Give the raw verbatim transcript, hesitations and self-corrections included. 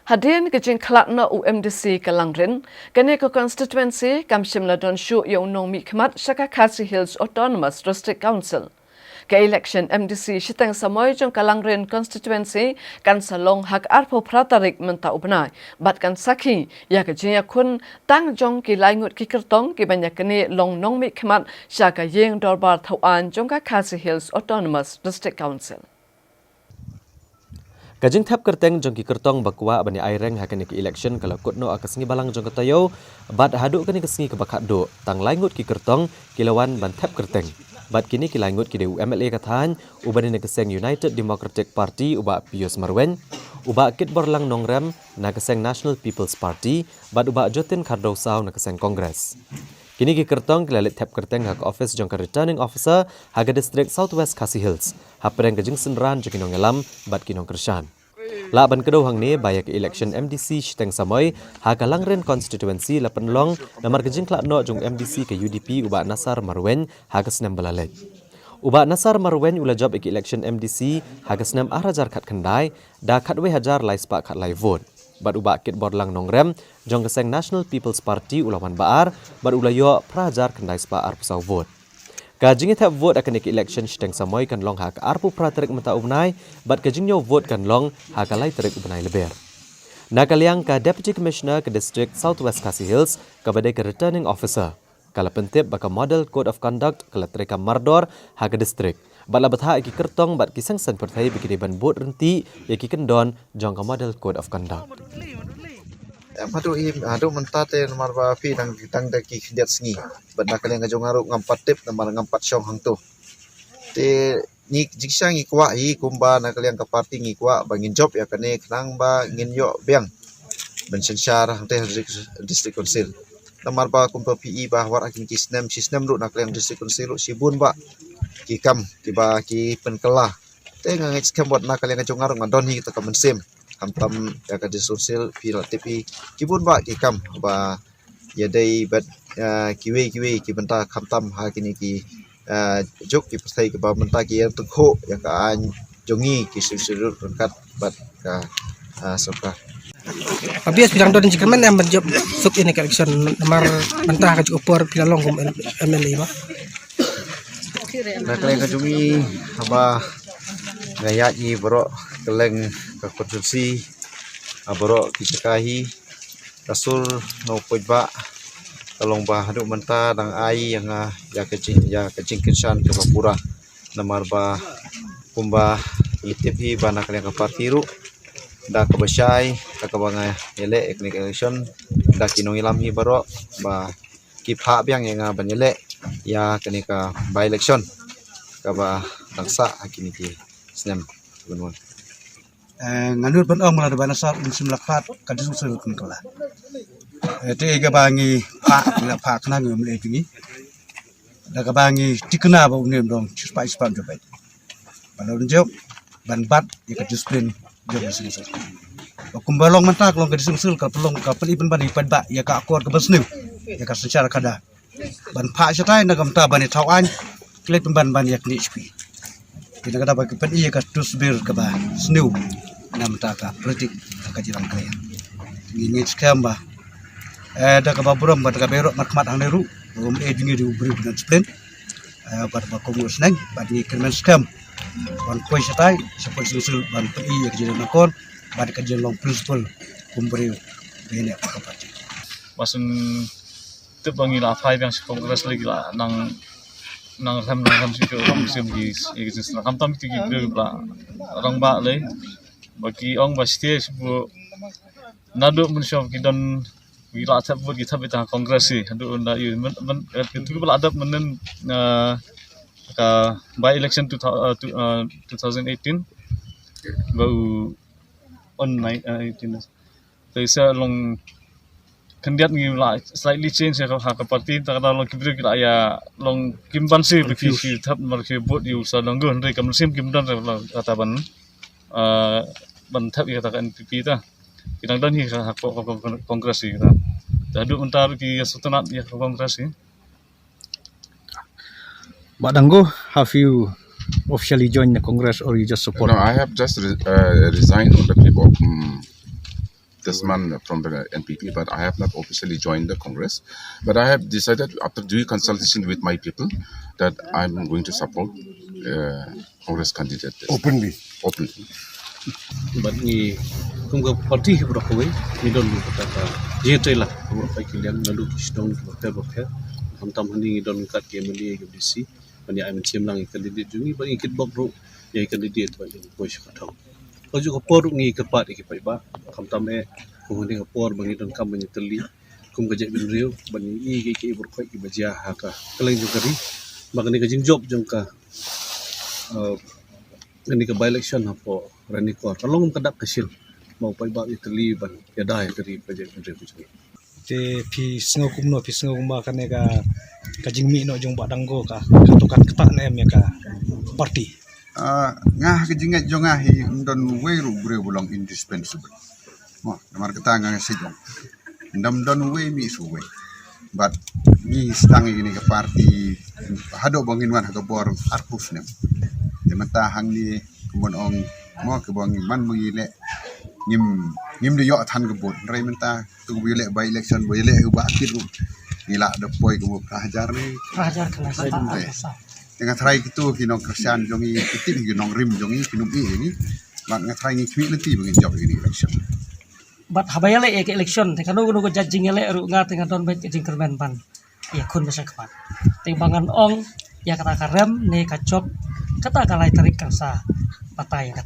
Hadien ka jingkhlad noh u M D C ka Langrin, kane ka constituency kam shym la don shuh ïa u nongmihkhmat sha ka Khasi Hills Autonomous District Council. Ka election M D C shiteng samoi jong ka Langrin constituency kan sa long ha ka arphew phra tarik mynta u bnai, bad kan sakhi ïa ka jingïakhun tang jong ki lai ngut ki kyrtong kiban ïa kane long nongmihkhmat sha ka ïing dorbar thaw aiñ jong ka Khasi Hills Autonomous District Council. Ka jingthep kyrteng jong ki kyrtong ba kwah ban ïa aireng ha kane ka election ka la kut noh ha ka sngi Balang jong ka taïew, bad haduh kane ka sngi kaba khatduh tang lai ngut ki kyrtong ki la wan ban thep kyrteng. Bad kine ki lai ngut ki dei u M L A ka thaiñ uba dei na ka seng United Democratic Party u Bah Pius Marwein, u Bah Kitborlang Nongrem na ka seng National People's Party, bad u Bah Jotin Khardewsaw na ka seng Congress. Kine ki kyrtong ki la leit thep kyrteng ha ka office jong ka Returning Officer ha ka district South West Khasi Hills, hapdeng ka jingsynran jong ki nongïalam bad ki nongkyrshan. Lah ban kdew hangne ba ïa ka election M D C shiteng samoi ha ka Langrin constituency la pynlong namar ka jingkhlad noh jong u M D C ka U D P u Bah Nasar Marwein ha ka snem ba la leit. U Bah Nasar Marwein u la jop ïa ka election M D C ha ka snem ar hajar khatkhyndai da khatwei hajar lai spah khatlai vote. Bad u Bah Kitborlang Nongrem jong ka seng National People's Party u la wan ba ar, bad u la ïoh phra hajar khyndai spah arphew saw vote. Ka jingïathep vote ha kane ka election shiteng samoi kan long ha ka arphew phra tarik mynta u bnai, bad ka jingñiew vote kan long ha ka lai tarik u bnai Lber. Na ka liang ka Deputy Commissioner ka District South West Khasi Hills, kaba dei ka Returning Officer, ka la pyntip ba ka Model Code of Conduct ka la treikam mardor ha ka district, bad la bthah ïa ki kyrtong bad ki seng saiñ pyrthei ba ki dei ban bud ryntih ïa ki kyndon jong ka Model Code of Conduct. Em, haduh i, haduh mynta te namar ba phi dang, dang da ki khyndiat sngi. Bad na ka liang ka jong nga ruh ngam pat tip namar ngam pat shong hangto. Te ngi jingshisha ngi kwah hi kumba na ka liang ka party ngi kwah ba ngin jop ïa kane khnang ba ngin ïoh biang ban synshar hangtei ha district, district council. Namar ba kumba phi i ba wat ha kine ki snem shi snem ruh na ka liang district council ruh shibun bah ki kam kiba ki pynkylla. Te nga ngeit skhem wat na ka liang ka jong nga ruh nga don hi kata ka mynsiem. Khamtam ïa ka district council phi la tip hi, ki bun bah ki kam ba ïadei bad, ah, kiwei kiwei ki bynta khamtam ha kine ki, ah, juk ki pyrthei kiba mynta ki ïa tyngkhuh ïa ka aiñ jong ngi ki shu shu ryngkat bad ka, ah, sorkar. Obvious phi dang don jingkyrmen em ban jop suk ïa kane ka election namar mynta ka juk u por phi la long kum M L A ba. Na ka liang ka jong ngi haba nga ïaid ngi baroh kylleng ka constituency, ah, baroh ki jaka hi, ka sur na u paidbah ka long ba haduh mynta dang ai ïa nga ïa ka jing, ïa ka jingkyrshan kaba pura. Namar ba kumba ngi tip hi ba na ka liang ka party ruh da kaba shai da kaba nga ïaleh ïa kane ka election da ki nongïalam hi baroh ba ki phah biang ïa nga ban ïaleh ïa kane ka by election kaba dang sah ha kine ki snem ban wan. Eh, nga nud ban ong ba lada u Bah Nasar un shim la khlad ka district council kan kylla. Eh, te kaba ngi phah, ngi la phah khnang ïa u M L A jong ngi. Da kaba ngi thikna ba une un long shispah shispah jong bad ba la un jop ban bat ïa ka discipline jong ka seng seng. Ba kumba long mynta ka long ka district council ka pynlong ka pyn-i pynban ïa ka paidbah ïa ka akor kaba sniew ïa ka synshar khadar. Ban phah shatai na ka bynta ban ïa thaw aiñ, ki leit pynban ban ïa knieh sha phi. Ki na ka da ba ki pyn-i ïa ka tusbir kaba sniew na ka bynta ka politik ka jylla ka ïa. Ngi ngeit skhem ba, eh, da kaba burom bad da kaba ïaroh markhmat hangne ruh, ba um eh jong ngi dei u briew ba don discipline. Eh, bad ba kum u sneng bad ngi kyrmen skhem ban poi shatai sha poi sngewsih ban pyn-i ïa ka jingdon akor bad ka jinglong principle kum briew ba ïaineh bad ka party. Ba sngewthuh ba ngi la phai biang sha Congress lei, ki la nang, nang rem nang rem sha ki, ram sha ki, ïa ki jingsneng khamtam kito ki briew ba rangbah lei. Ba ki ong ba shisha sha ba naduh mynshuwa ki don, ki la thep vote ki thep ïa ka Congress hi. Haduh ynda ïa myn, myn, eh, kito ba la dep mynnin, eh, ka by election two thou-, eh, two, eh, two thousand eighteen ba u on nine, eh, eighteen. Te sa long khyndiat ngi la slightly change ha ka, ha ka party, ta ka da long ki briew ki la ïa long kim banse ba ki shi thep namar ki vote ïa u Sir Lyngdoh, hynrei ka mynsiem kim don re la kata ban, ah, ban thep ïa kata ka N P P ta. Ki dang don hi ha, ha, ha, ha Congress hi kata. Te haduh mynta ruh ki ïa sngewtynnat ïa ka Congress hi. Bah Dangu, have you officially joined the Congress or you just support? No, I have just re-, uh, resigned on the fifth of, um, This man from the N P P, but I have not officially joined the Congress. But I have decided after due consultation with my people that I'm going to support uh, Congress candidate. Openly. Openly. Bad ngi kum ka party hi baroh kawei ngi don ngi kata ka jingtrei la baroh kai ki liang naduh ki shnong ki bapher bapher. Khamtam hangne ngi don kat ki M L A ki M D C. Ban ïa ai mynsiem lang ïa candidate jong ngi bad ngi kitbok ruh ïa candidate bad ïa poi sha ka thong. Ka juh ka por ruh ngi kyrpad ïa ki paidbah khamtam eh kum hangne ka por ba ngi donkam ban ïa tylli kum ka jaitbynriew ban ïa i ki ki bor khoi ki ba jia ha ka kylleng jong ka ri. Ba kane ka jingjop jong ka uh, kane ka by election hapoh Ranikor ka long ka dak ka shil. Ba u paidbah ïa tylli ban ïa dai ka ri ka jaitbynriew ka jong ngi. Te phi sngew kumno, phi sngew kumba kane ka ka jingmih noh jong Bah Dango ka ka to ka kata ne em ïa ka party. Ah, nga ha ka jingngeit jong nga hi ym don uwei ruh briew ba long indispensable. Mo, namar kata nga nga sih jong. Ym don uwei mih shuh uwei. Bad ngi sdang ïa kane ka party haduh ba ngin wan ha ka bor arphew snem. Te mynta hangne kumba ong mo kaba ngi man ba ngi leh ngim ngim da ïoh than ka vote. Hynrei mynta tu ba ïaleh by election ba ïaleh u Bah Kit ruh ngi lah da poi kumba phra hajar ne. Phra hajar khyndai saw. Te nga tharai kito ki nongkyrshan jong ngi, kito ki nongrim jong ngi, ki nongrim jong ngi. Bad nga tharai ngi khmih lynti ba ngin jop ïa kane election. Bad haba ïaleh ïa ka election te kano kano ka jait jingïaleh ruh nga te nga don beit ka jingkyrmen ban ïakhun beit shakhmat. Te ba ngan ong ïa kata ka rem ne ka jop kata ka lai tarik kan sa batai ïa ka